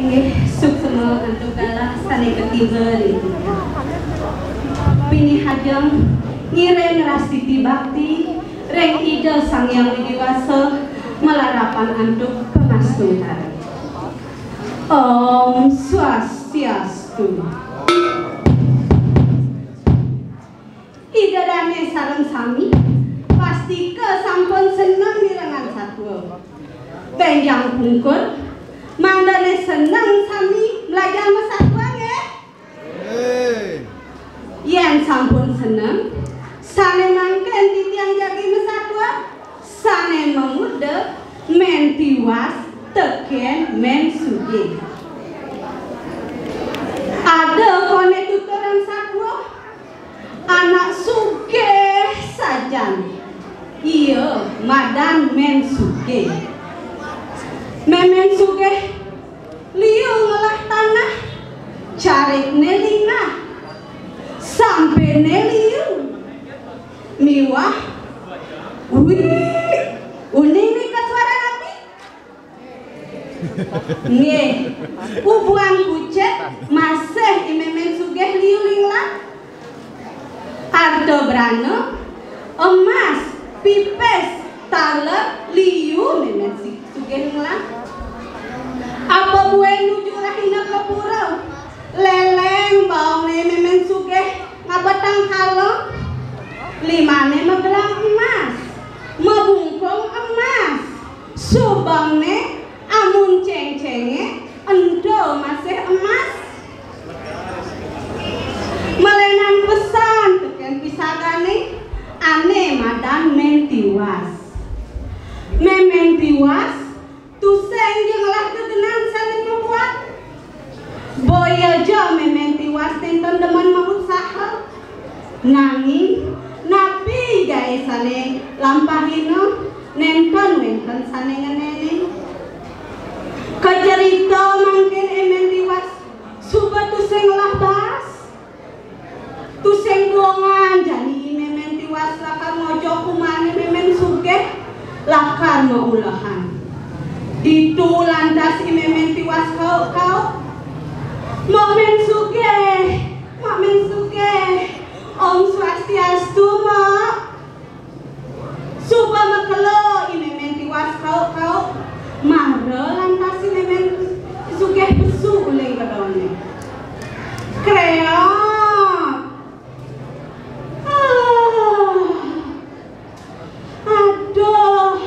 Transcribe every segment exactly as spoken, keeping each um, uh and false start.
Inggih, suksma antuk galah sané katiba ring titiang. Pinih ajeng ngiring rastiti bakti ring Ida Sang Hyang Widhi Wasa malarapan antuk pangastungkara. Om Swastiastu. Ida dané sareng sami pastika sampun seneng mirengang satua. Bénjang pungkur, mangdané seneng sami mlajar masatua nggih? Yén sampun seneng, sané mangkin titiang jagi masatua, sané mamurda Mén Tiwas tekén Mén Sugih. Ada koné tuturan satua, anak sugih sajan. Ia madan Mén Sugih. Mémén Sugih liu ngelah tanah, carikné linggah, sampéné liu. Miwah, wih, uning nika suara napi? Nggih, ubuan kucit masih I Mémén Sugih liu linglang. Arta brana, emas, pipis, taler, liu Mémén si-, Sugih linglang. Apa buin nuju rahina ka pura? Léléng baongné Mémén Sugih ngabetang kalung. Limané magelang emas, mabungkung emas. Subengné amun céngcéngé ento masih emas. Malénan pesan tekén pisagané, ané madan Mén Tiwas. Mémén Tiwas, tusing ja ngelah gegenan sané mabuat. Boya ja Mémén Tiwas nénten demen mausaha. Nanging, napi gaé sané lampahina, nénten wénten sané ngenénin. Kacerita mangkin I Mémén Tiwas suba tusing ngelah baas. Tusing buungan jani I Mémén Tiwas lakar ngojog umahné Mémén Sugih, lakar maulehan. Ditu lantas I Mémén Tiwas kaup-kaup. Mak Mén Sugih, Mak Mén Sugih. Om Swastiastu, Mak. Suba makelo I Mémén Tiwas kaup-kaup. Mara lantas I Mémén Sugih pesu uling kedoné. Kréot. Ah. Aduh,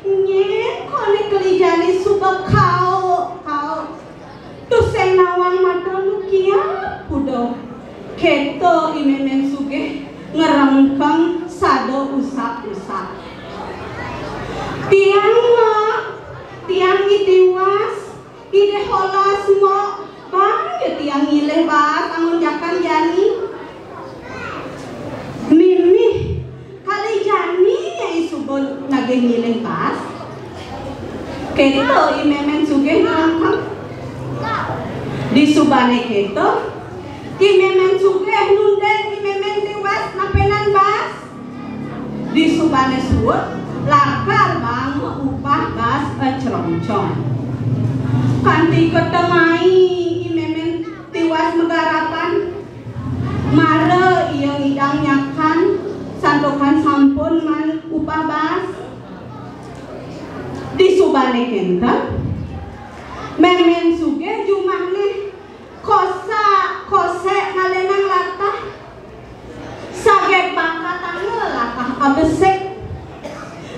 nyén koné keli jani suba kaup-kaup. Tusing nawang mata nu kiap kuda. Kéto I Mémén Sugih ngrengkeng sada usap-usap. Tiang, Mak, tiang I Tiwas, Ida holas, Mak, ban ja tiang nyilih baas amun jakan jani. Mimih, kali jani Nyai suba nagih nyilih baas. Kéto I Mémén Sugih ngrengkeng. Disubané kéto, I Mémén Sugih nunding I Mémén Tiwas napénan baas. Disubané suud, lakar baang maupah baas acrongcong. Kanti katemai I Mémén Tiwas magarapan, mara ia ngidang nyakan, santukan sampun maan upah baas. Disubané kénten, Mémén Sugih jumahné kosak-kosek ngalénang latah. Saget bakatanga latah abesik.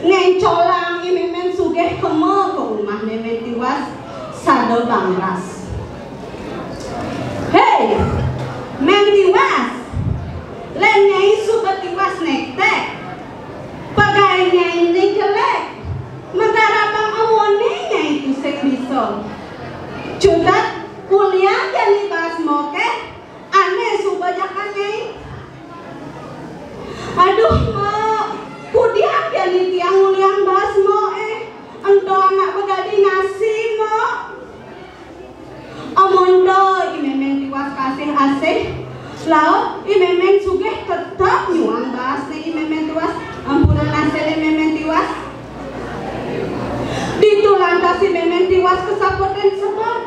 Ngéncolang I Mémén Sugih kema ka umahné Mén Tiwas sada bangras. Héi, Mén Tiwas. Lén Nyai suba tiwas nékték. Pagaé Nyainé jelék. Magarapang awoné Nyai tusing bisa. Cutet, uliang jani baas mokéh, ané suba jakan Nyai. Aduh, Mak, kudiang jani tiang uliang baas Mak, éh. Ento anak badadi nasi, Mak. Amonto I Mémén Tiwas kasih asih, laut I Mémén Sugih tetep nyuang baasné I Mémén Tiwas, ampura nasiné I Mémén Tiwas. Ditu lantas I Mémén Tiwas kasaputin sebet.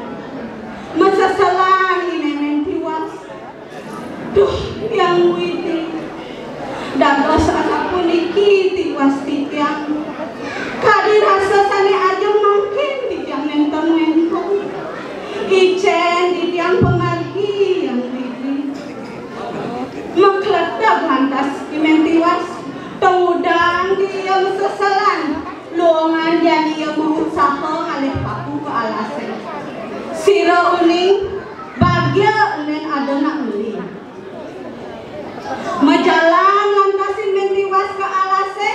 Icén titiang pamargi, Hyang Widhi. Makleteg lantas I Mén Tiwas, tengudang di ia maseselan, luungan jani ia mausaha ngalih paku ka alasé. Sira uning, bagia endén ada nak meli. Majalan lantas I Mén Tiwas ka alasé,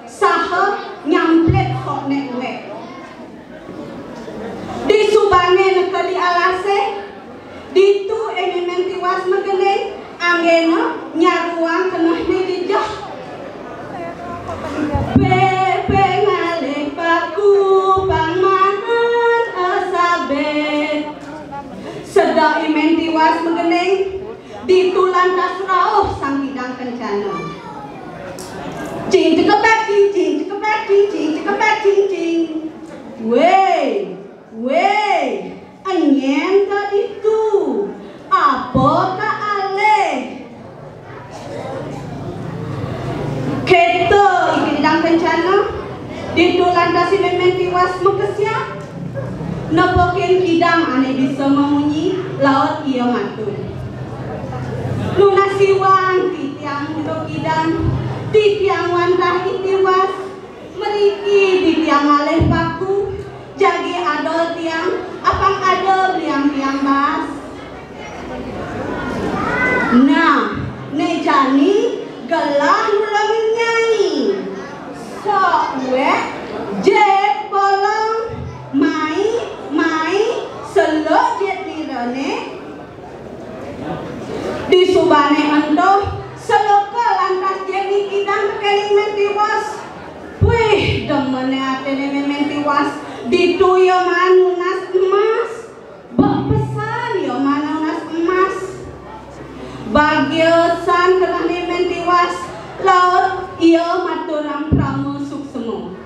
saha nyamplit sokné uwék. Disubané neked di alasé, ditu I Mén Tiwas magending, anggéna nyaruang kenehné jejeh. Pépé ngalih paku pang maan asabé. Sedek I Mén Tiwas magending, ditu lantas rauh Sang Kidang Kencana. Cing cekepek cing, cing cekepek cing, cing cekepek cing, cing. Wéh, wéh, nyén ka ditu? Apa ka alih? Kéto I Kidang Kencana, ditu lantas I Mén Tiwas makesiab. Nepukin kidang ané bisa mamunyi, laut ia matur. Nunas iwang titiang unduk kidang, titiang wantah I Tiwas, mriki titiang ngalih paku, jagi adol tiang, apang ada beliang tiang baas. Nah, né jani gelah nulungin nyai. Sok uwék, jit bolong, mai, mai, seluk jit nirané. Disubané ento, seluka lantas jit I Kidang tekéning Mén Tiwas. Wih, demené atiné Mén Tiwas, ditu ia maan nunas emas. Bek pesan ia maan nunas emas. Bagia san kenehné Mén Tiwas, laut ia maturang parama suksma.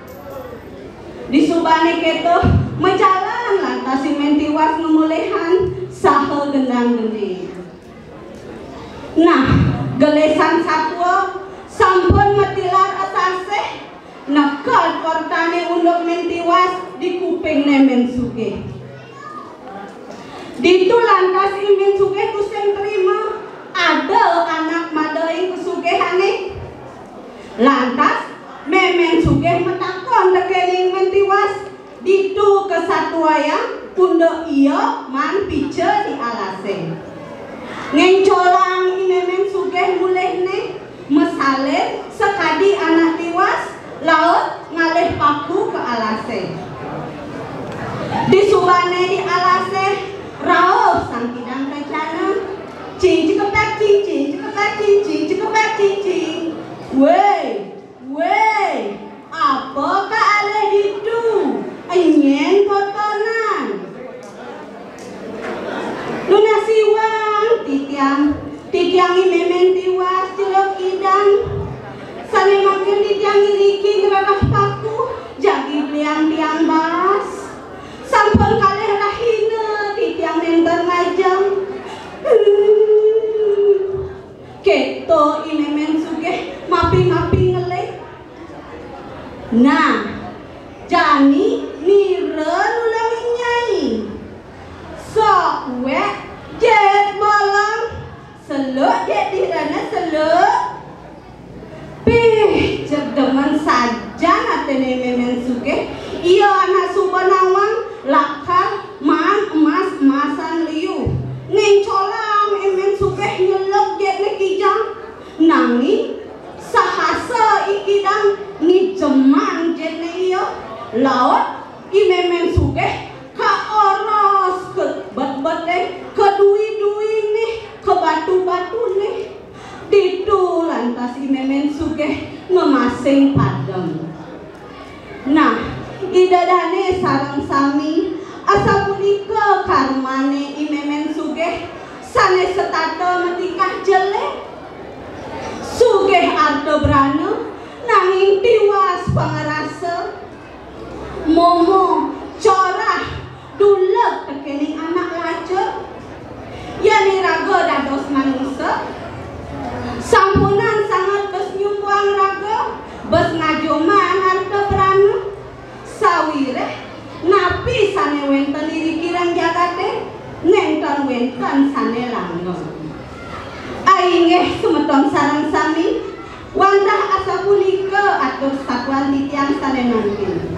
Disubané kéto, majalan lantas I Mén Tiwas ngamulihang saha gendang-gending. Nah, gelisang satua sampun matilar asasih, neked ortané unduk Mén Tiwas di kupingné Mén Sugih. Ditu lantas I Mén Sugih tusing trima, ada anak madaing kasugihané. Lantas, Mémén Sugih matakon tekéning Mén Tiwas, ditu kasatuayang unduk ia maan pica di alasé. Ngéncolang I Mémén Sugih mulihné, masalin sakadi anak tiwas, laut ngalih paku ka alasé. Disubané di alasé, rauh Sang Kidang Kencana. Cing cekepek cing, cing cekepek cing, cing cekepek cing, cing. Wéh, wéh, apa ka alih ditu? Nyén totonan? Nunas iwang titiang, titiang I Mémén Tiwas, Jero Kidang. Sané mangkin titiang iriki ngrereh paku, jagi beliang tiang baas. Sampun kalih rahina titiang nénten ngajeng. Kéto I Mémén Sugih mapi-mapi ngeling. Nah, jani nira nulungin nyai. Sok uwék jit bolong, seluk jit nirana seluk. Pih, jeg demen sajan atiné Mémén Sugih. Ia anak suba nawang lakar maan emas-emasan liu. Ngéncolang Mémén Sugih nyeluk jitné kijang. Nanging sahasa I Kidang ngijemang jitné ia, laut I Mémén Sugih kaoros ka betbeté, ka dui-duiné, ka batu-batuné. Ditu lantas I Mémén Sugih ngamasing padem. Nah, Ida dané sareng sami, asapunika karmané I Mémén Sugih sané setata matingkah jelé. Sugih arta brana, nanging tiwas pangrasa. Momo, corah, duleg tekéning anak lacur. Yan iraga dados manusa, sampunang sanget bes nyumbuang raga, bes ngajumang arta brana. Sawiréh napi sané wénten iriki ring jagaté, nénten wénten sané langgeng. Ainggih semeton sareng sami, wantah asapunika atur satuan titiang sané mangkin.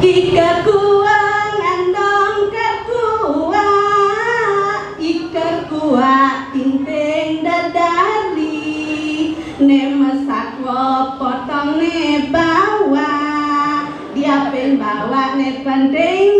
Iker kuah ngandong ker kuah, iker kuah tinting dadari, né mesakwa potong né bawak, diapin bawak né penting